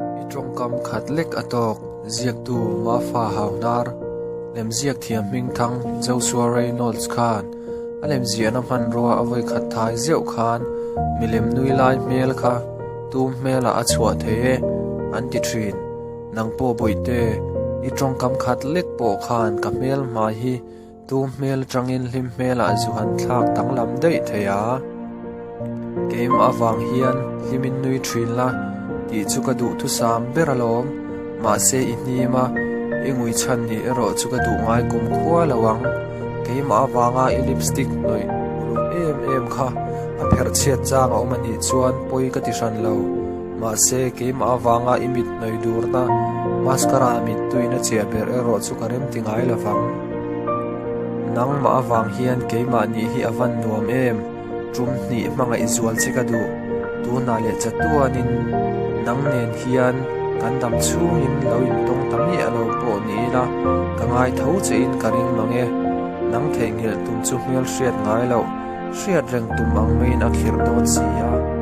I tawngkam khat lek a tawk, ziaktu Mafa Hauhnar, lemziak thiam hmingthang Joshua Reynolds khan a lemziahna hmanrua a vawikhat thai zeuh khan milem nui lai hmel kha tum hmelah a chhuah thei e, an ti thin. Nang pawh Bawihte, i tawngkam khat lek pawh khan ka hmel hmai hi Tu hmel atangin hlim hmelah zu han thlak danglam daih thei a, keimah avang hian hlimin nui thin la tih chu ka duhthusam ber alawm, mahse i hnim a, i ngui chhan nih erawh chu ka duh ngai kum khua lo ang, keimah avanga i lipstick hnawih uluk em em kha a pherh chhiat chang a awm anih chuan pawi ka ti hran lo. Mahse, keimah avanga i mit hnawih durna mascara mittuina chiah ber erawh chu ka rem ti ngai lo vang. Nangmah avang hian keimah nih hi a van nuam em? Tum hnih hmangaih zual che ka duh. Tunah leh chatuanin nang nen hian kan dam chhungin lo intawng ta miah lo pawh ni ila ka ngai tho chein ka ring mang e. Nang theihnghilh tum chu hmelhriat ngai loh, hriat reng tum ang maiin a khirh dawn si a.